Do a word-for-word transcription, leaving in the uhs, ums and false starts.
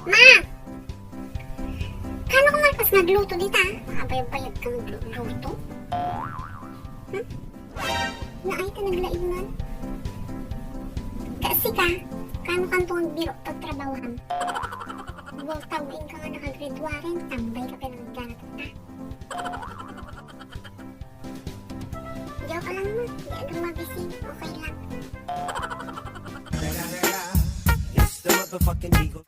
Ma! Kano ka malpas nagluto dita? Abayag-bayag kang luto? Hmm? Naay ta naglaingan. Kasi ka, kano kanto ang biro pagtrabahoan? Wow, tawin ka nga nakagraduaren, tambay ka pa ng ganat. Joke lang, ma. Di agad mabisi. Okay lang. It's the motherfucking Eagle.